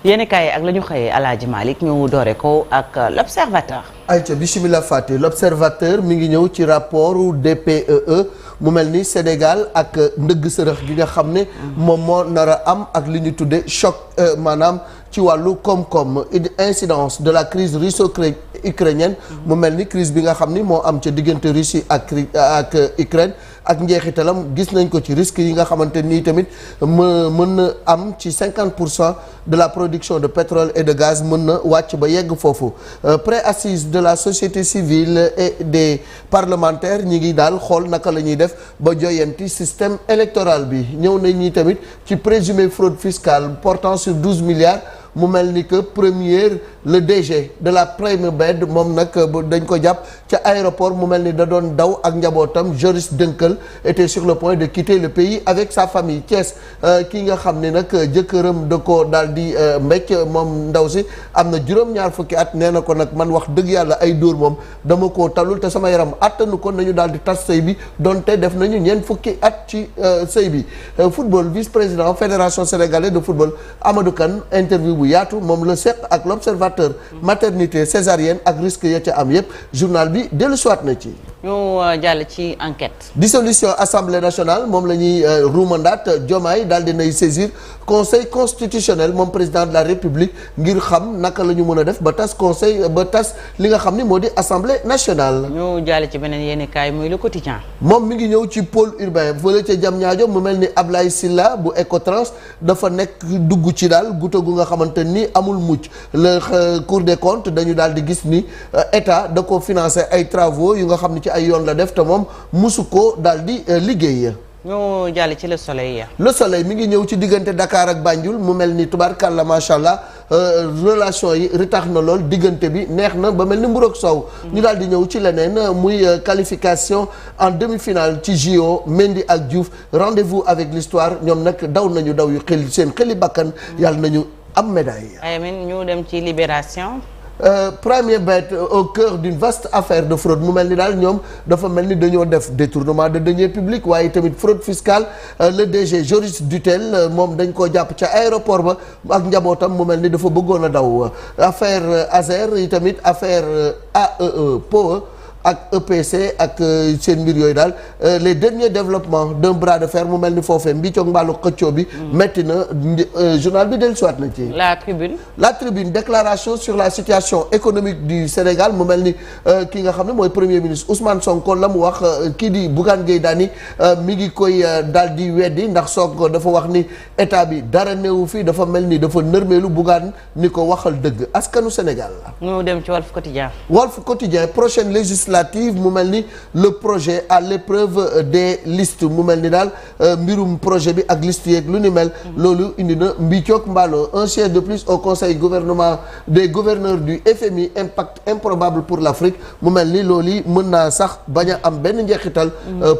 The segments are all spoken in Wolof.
yéen kaay ak la ñu xëyee Alaaji Malick ñu doore ko ak l'observateur. ayca bismillah Faty l'observateur mi ngi ñëw ci rapport DPEE mu mel ni Sénégal ak ndëgg sërëx gi nga xam ne moom moo nar a am ak li ñu tudde choc maanaam ci wàllu koom-koom incidence de la crise russo-ukrainienne mu mel ni crise bi nga xam ni moo am ca diggante Russie ak Ukraine ak njeexitalam gis nañ ko ci risque yi nga xamante nii tamit mën na am ci 50% de la production de pétrole et de gaz mën na wàcc ba yegg foofu pré-assise de la société civile et des parlementaires ñi ngi daal xool naka la ñuy def ba joyanti système électoral bi ñëw nañ ñi tamit ci présumé fraude fiscale portant sur 12 milliards mu mel ni que première le DG de la Primebed moom nag dañ ko jàpp ca aéroport mu mel ni da doon daw ak njabootam Joris Dënkal était sur le point de quitter le pays avec sa famille Thiès kii nga xam ne nag jëkkëram da ko daal di mbécc moom ndaw si am na juróom-ñaar fukki at nee na ko nag man wax dëgg yàlla ay dóor moom dama koo talul te sama yaram attanu ko nañu daal di tas sëy bi donte def nañu ñeent fukki at ci sëy bi football vice-président fédération sénégalaise de football Amadou Kane interview bu yaatu moom la seq ak l'observateur maternité césarienne ak risque ya ca am yépp journal bi dellu siwaat na ci ñu jàll ci enquête. dissolution assemblée nationale moom la ñuy ruumandaat Diomaye daal dinay saisir conseil constitutionnel moom président de la république ngir xam naka la ñu mën a def ba tas conseil ba tas li nga xam ni moo di assemblée nationale. ñu jàll ci beneen yéeni kaay muy le quotidien. moom mi ngi ñëw ci pôle urbain fële ca Diamniadio mu mel ni Ablaye Sylla bu Ecotrans dafa nekk dugg ci daal guta gu nga xamante ni amul mucc le Cour des comptes dañu daal di gis ni état da ko financé ay travaux yu nga xam ni ci ay yoon la def te moom musu ko daal di liggéey. ñu jàll ci le soleil. le soleil mi ngi ñëw ci diggante Dakar ak Banjul mu mel ni tubaarkàlla macha allah relation yi ritax na lool diggante bi neex na ba mel ni mburu ak soow. ñu daal di ñëw ci leneen muy qualification en demi-finale ci JO Mendy ak Diouf rendez-vous avec l'histoire ñoom nag daw nañu daw yu xel seen xeli bakkan yàlla nañu am médaille. amin ñu dem ci libération. Premier bête au cœur d'une vaste affaire de fraude mu mel ni daal ñoom dafa mel ni dañoo def détournement de deniers publics waaye tamit fraude fiscale le DG Joris Dutel moom dañ koo jàpp ca aéroport ba ak njabootam mu mel ni dafa bëggoon a daw affaire Azer yi tamit affaire AEE POE ak EPC ak seen mbir yooyu daal les derniers développements d'un bras de fer mu mel ni foofee mbicoog mbaalu xëccoo bi metti na journal bi dellusiwaat na ci la tribune déclaration sur la situation économique du Sénégal mu mel ni ki nga xam ne mooy premier ministre Ousmane Sonko la mu wax kii di Bougane Gueye Dany mi ngi koy daal di weddi ndax Sonko dafa wax ni état bi dara neewu fi dafa mel ni dafa nërmeelu Bougane ni ko waxal dëgg askanu Sénégal la. ñu dem ci Walf Quotidien. Walf Quotidien prochaine législative mu mel ni le projet à l'épreuve des listes mu mel ni daal mbirum projet bi ak liste yeeg lu ni mel loolu indi na mbicoog mbaalo un siège de plus au conseil gouvernement des gouverneurs du FMI impact improbable pour l'Afrique mu mel ni loolu mën naa sax bañ a am benn njeexital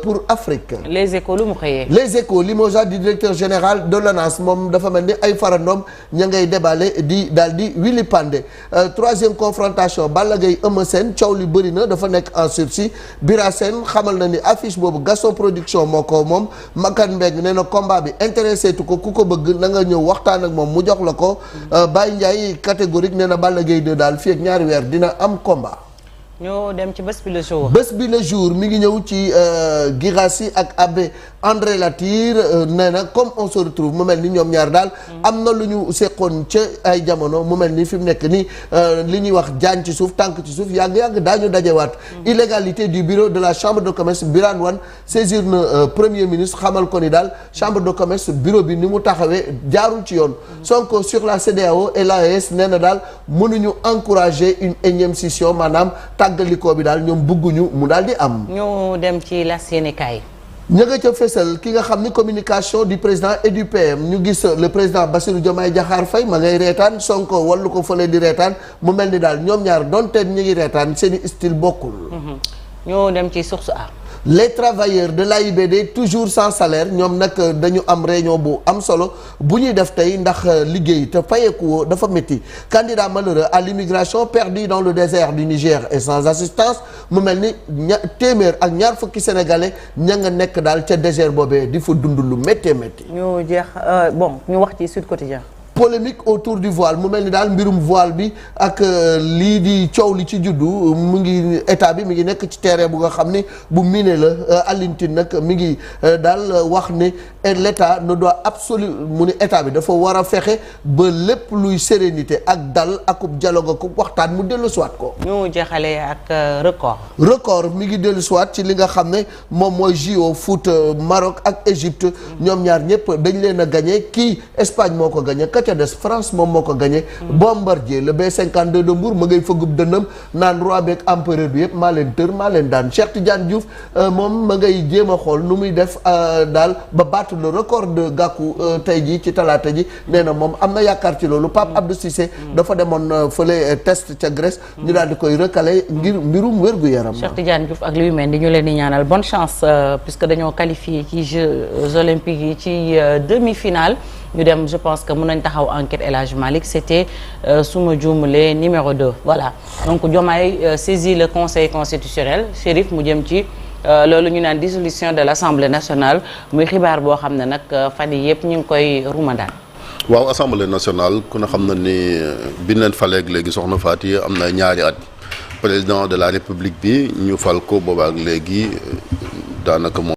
pour Afrique. les échos lu mu xëyee. les échos limogeage du directeur général de l'ONAS moom dafa mel ni ay farandoom ña ngay déballe di daal di Willy Pandé troisième confrontation Balla Gaye Eumeu Sène coow li bëri na dafa nekk en sursis Bira Sène xamal na ni affiche boobu Gaston Production moo ko moom Makan Mbeng nee na combat bi intéressé tu ko ku ko bëgg na nga ñëw waxtaan ak moom mu jox la ko Baye Ndiaye catégorique nee na Balla Gaye 2 daal fii ak ñaari weer dina am combat. ñoo dem ci bés bi le jour. bés bi le jour mi ngi ñëw ci Guirassy ak Abbé André Latyr nee na comme on se retrouve mu mel ni ñoom ñaar daal am na lu ñu seqoon ca ay jamono mu mel ni fi mu nekk ni li ñuy wax jaan ci suuf tànk ci suuf yàgg-yàgg daañu dajewaat illégalité du bureau de la chambre de commerce Birane Wane saisir na premier ministre xamal ko ni daal chambre de commerce bureau bi ni mu taxawee jaarul ci yoon Sonko sur la CEDEAO et l'AES nee na daal mënuñu encourager une énième scission maanaam tàggalikoo bi daal ñoom bëgguñu mu daal di am. ñu dem ci las yéenekaay. ña nga ca fésal ki nga xam ni communication du président et du PM ñu gis le président Bassirou Diomaye Diakhar Faye ma ngay reetaan Sonko wallu ko fële di reetaan mu mel ni daal ñoom ñaar donte ñu ngi reetaan seeni style bokkul. ñu dem ci source A. les travailleurs de l'AIBD toujours sans salaire ñoom nag dañu am réunion bu am solo bu ñuy def tey ndax liggéey te fayeeku woo dafa métti candidat malheureux à l'immigration perdu dans le désert du Niger et sans assistance mu mel ni téeméer ak ñaar fukki sénégalais ña nga nekk daal ca désert boobee di fa dund lu méttee métti. ñu jeex bon ñu wax ci Sud Quotidien. polémique autour du voile mu mel ni daal mbirum voile bi ak lii di coow li ci juddu mu ngi état bi mi ngi nekk ci terrain bu nga xam ne bu miné la Alioune Tine nag mi ngi daal wax ne l'état ne doit absolument mu ni état bi dafa war a fexe ba lépp luy sérénité ak dal akub dialogue akub waxtaan mu dellu siwaat ko. ñu jeexalee ak record mi ngi dellu siwaat ci li nga xam ne moom mooy JO foot Maroc ak Égypte ñoom ñaar ñëpp dañ leen a gagné kii Espagne moo ko gagné ka ca des France moom moo ko gagné. Bombardier le B52 de Mbour ma ngay fëggub dënnam naan roi beeg empereur bi yëpp maa leen tër maa leen daan Cheikh Tidiane Diouf moom ma ngay jéem a xool nu muy def daal ba battre le record de Gakou tey jii ci talaata ji nee na moom am na yaakaar ci loolu Pape Abdou Cissé dafa demoon fële test ca Grèce ñu daal di koy recalé ngir mbirum wér-gu-yaram. Cheikh Tidiane Diouf ak Louis Mendy ñu leen di ñaanal bonne chance puisque dañoo qualifié ci Jeux olympiques yi ci demi-finale ñu dem je pense que mën nañ taxaw enquête El Hadj Malick c'était suma juumlee numéro 2 voilà donc Diomaye saisit le conseil constitutionnel Chérif mu jëm ci loolu ñu naan dissolution de l'Assemblée nationale muy xibaar boo xam ne nag fan yii yëpp ñu ngi koy rumandaan. waaw Assemblée nationale ku ne xam na ni bi leen faleeg léegi soxna Faty am na ñaari at président de la République bi ñu fal ko boobaak léegi daanaka